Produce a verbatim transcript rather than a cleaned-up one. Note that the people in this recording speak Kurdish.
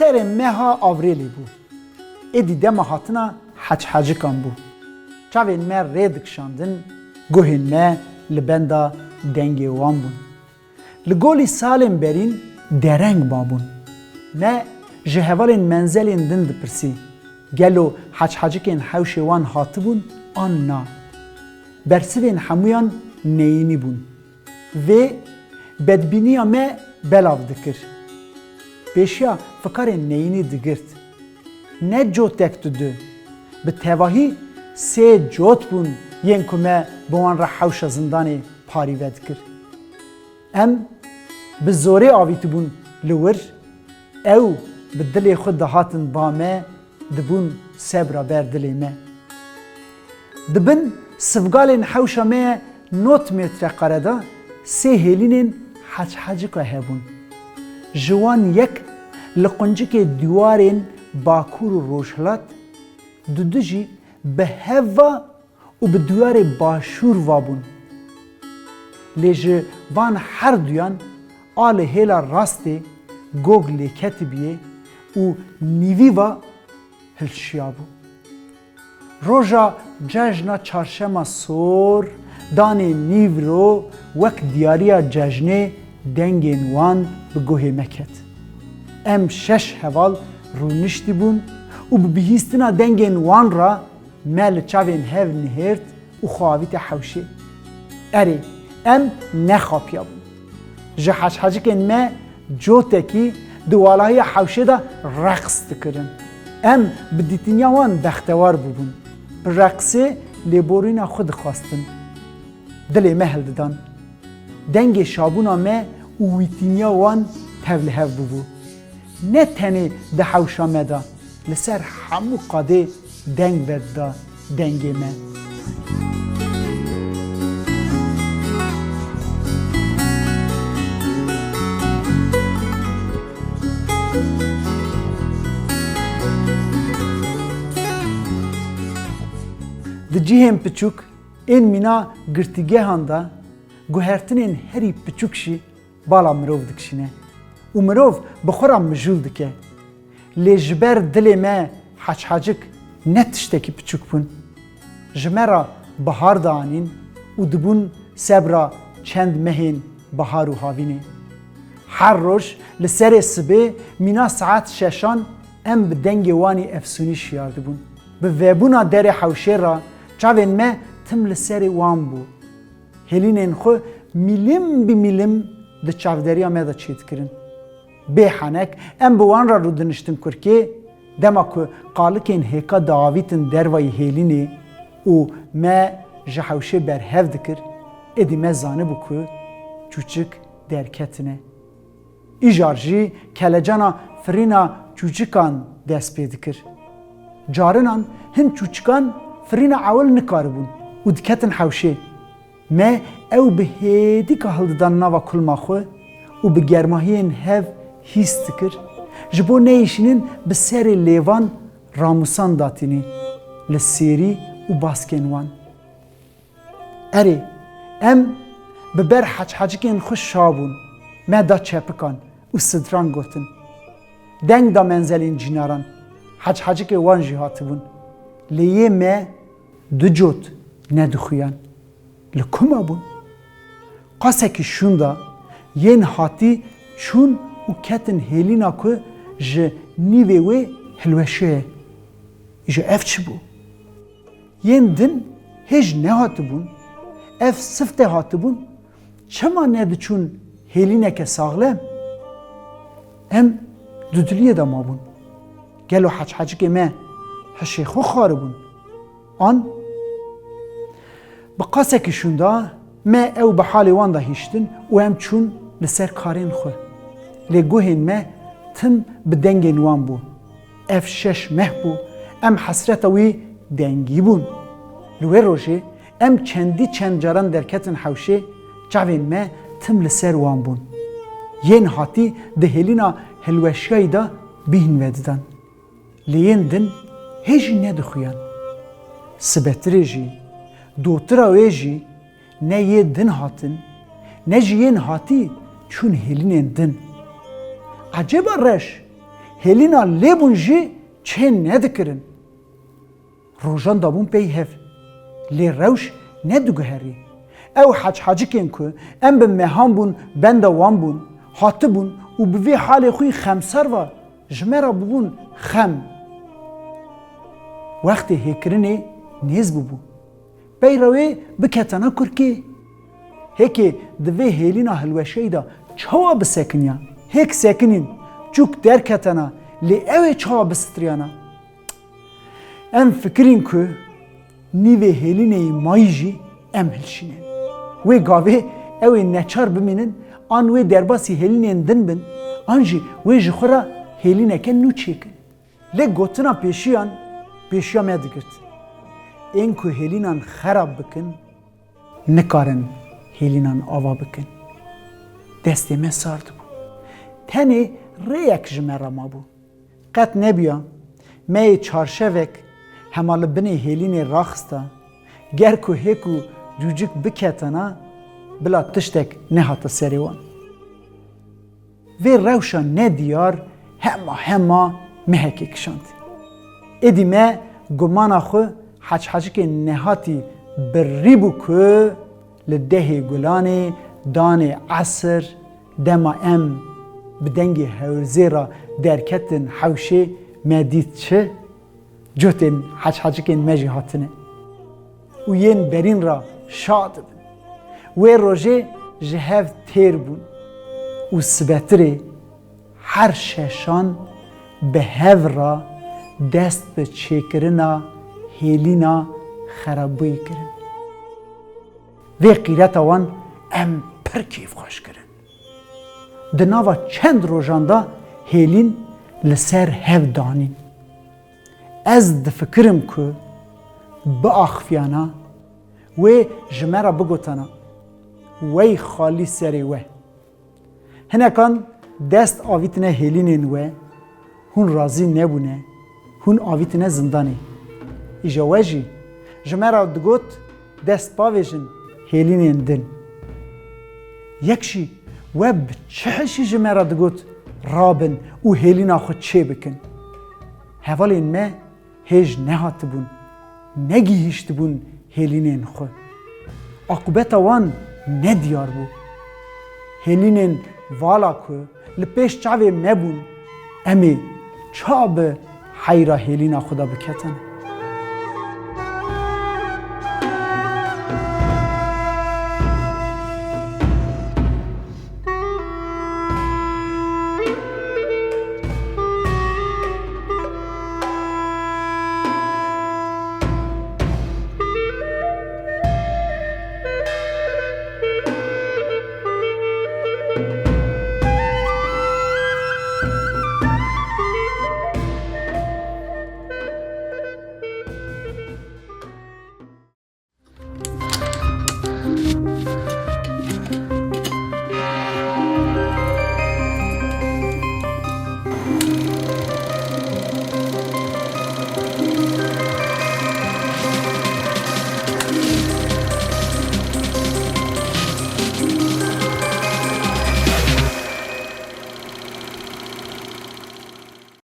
Serê meha Avrêlê bû. Êdî dema hatina Heçhecikan bû. Çavên me rê dikişandin, guhên me li benda dengê wan bûn. Li golî salên berîn dereng mabûn. Me ji hevalên menzelên din dipirsî, gelo heçhecikên hewşê wan hatibûn an na? Bersivên hemûyan neyînî bûn. Vê bedbîniya me belav dikir. Pêşiya fikarên neyînî digirt. Ne cotek tu du. Bi tevahî sê cot bûn yên ku me bi wan re hewşa zindanê parî vedikir. Em bi zorê avîtibûn li wir, ew bi dilê xwe dihatin ba me, dibûn sebra ber dilê me. Di bin sivgalên hewşa me ye nod metre kare de sê hêlînên heçhecika hebûn. Ji wan yek li quncikê dîwarên bakur û rojhilat, dudu jî bi hev va û bi dîwarê başûr va bûn. Lê ji van her duyan alê hêla rastê gog lêketibûyê û nîvî va hilşiyabû. Roja cejna çarşema sor, danê nîvro wek diyariya cejnê dengên wan bi guhê me ket. Em şeş heval rûniştî bûn û bi bihîstina dengên wan re me li çavên hev nihêrt û xwe avîte hewşê. Erê, em nexapiyabûn. Ji heçhecikên me cotekî di walahiya hewşê de reqs dikirin. Em bi dîtiniya wan bextewar bûbûn. Bi reqsê lêborîna xwe dixwestin. Dilê me hildidan. Dengê şabûna me û wîtîniya wan tevlihev bûbû. Ne tenê di hewşa me de, li ser hemû qadê deng vedida dengê me. Di cihên piçûk ên mîna girtîgehan de guhertinên herî piçûk jî bala mirov dikişîne û mirov bi xwe re mijûl dike. Lê ji ber dilê me heçhecik ne tiştekî piçûk bûn. Ji me re bihar dianîn û dibûn sebra çend mehên bihar û havînê. Her roj li serê sibê mîna saet şeşan em bi dengê wanî efsûnî şiyar dibûn. Bi vebûna derê hewşê re çavên me tim li serê wan bû. Hêlînên xwe mîlim bi mîlim di çavderiya me de çêdikirin. Bê henek em bi wan re rûdiniştin kurkê, dema ku qalikên hêka diavîtin dervayî hêlînê û me ji hewşê berhev dikir, êdî me zanibû ku çûçik derketine. Îcar jî kelecana firîna çûçikan dest pê dikir. Carinan hin çûçikan firîna ewil nikaribûn û diketin hewşê. Me ew bi hêdîka hildidan nava kulma xwe û bi germahiyên hev hîs dikir, ji bo neyêşînin bi serê lêvan ramûsan datînî li sêrî û baskên wan. Erê, em bi ber heçhecikên xwe şa bûn, me da çepikan û sidran gotin. Deng da menzelên cînaran, heçhecikê wan jî hatibûn. Lê yê me du cot nedixuyan. Li ku mabûn? Qasekî şûnda yên hatî çûn û ketin hêlîna ku ji nîvê wê hilweşiye. Îja ev çi bû? Yên din hêj nehatibûn, ev siftê hatibûn, çima nediçûn hêlîneke saxlem? Em dudiliyê de mabûn. Gelo heçhecikê me hişê xwe xwaribûn? An bi qasekî şûnda me ew bi halê wan de hiştin û em çûn li ser karên xwe. Lê guhên me tim bi dengên wan bû. Ev şeş meh bû, em hesreta wî dengî bûn. Li wê rojê em çendî çend caran derketin hewşê, çavên me tim li ser wan bûn. Yên hatî di hêlîna hilweşiyayî de bîhn vedidan. Lê yên din hê jî nedixuyan. Sibetirê jî, dotira wê jî ne yê din hatin, ne jî yên hatî çûn hêlînên din. Ecêba reş, Hêlîna lêbûn jî çê nedikirin. Rojan dabûn pey hev. Lê rewş nediguherî. Ew hecihecikên ku em bi mehan bûn, benda wan bûn, hatibûn û bi vê halê xwe xemsar ve ji me re bûbûn xem. Wextê hêkirinê nêz bûbû. Peyra wê biketana kurkê. Hêkê di vê hêlîna hilweşeyî de çawa bisekiniya? Hêk sekinîn, çûk derketana, lê ew ê çawa bisitiriyana? Em fikirîn ku nîvê hêlînê yî mayî jî em hilşînin. Wê gavê ew ê neçar bimînin, an wê derbasî hêlînên din bin, an jî wê ji xwe re hêlîneke nû çêkin. Lê gotina pêşiyan pêşiya me digirt. Ên ku hêlînan xerab bikin, nikarin hêlînan ava bikin. Destê me sar dibû. Tenê rêyek ji me re mabû. Qet nebiya me yê çarşevek hema li binê hêlînê raxista, ger ku hêk û cûcik biketana, bila tiştek nehata serê wan. Vê rewşa nediyar hema hema mehekê kişand. Êdî me gumana xwe hecihecikên nehatî birrî bû ku li dehê Gulanê danê esir, dema em bi dengê hewrzê re derketin hewşê, me dît çi? Cotên hecihecikên me jî hatine û yên berîn re şa dibin. Wê rojê ji hev têr bûn û sibetirê her şeşan bi hev re dest bi çêkirina hêlîna xerabûyî kirin. Vê qîreta wan em pir kêfxweş kirin. Di nava çend rojan de hêlîn li ser hev danîn. Ez difikirim ku biaxiviyana, wê ji me re bigotana, "Wey xalî serê we." Hinekan dest avîtine hêlînên we, hûn razî nebûne, hûn avîtine zindanê. Îja we jî ji me re digot, "Dest bavêjin hêlînên din." Yek jî we bi çi hişî ji me re digot, "Rabin û hêlîna xwe çê bikin." Hevalên me hêj nehatibûn, negihîştibûn hêlînên xwe. Aqûbeta wan nediyar bû. Hêlînên vala ku li pêş çavê me bûn, em ê ça bi heyra hêlîna xwe de biketin?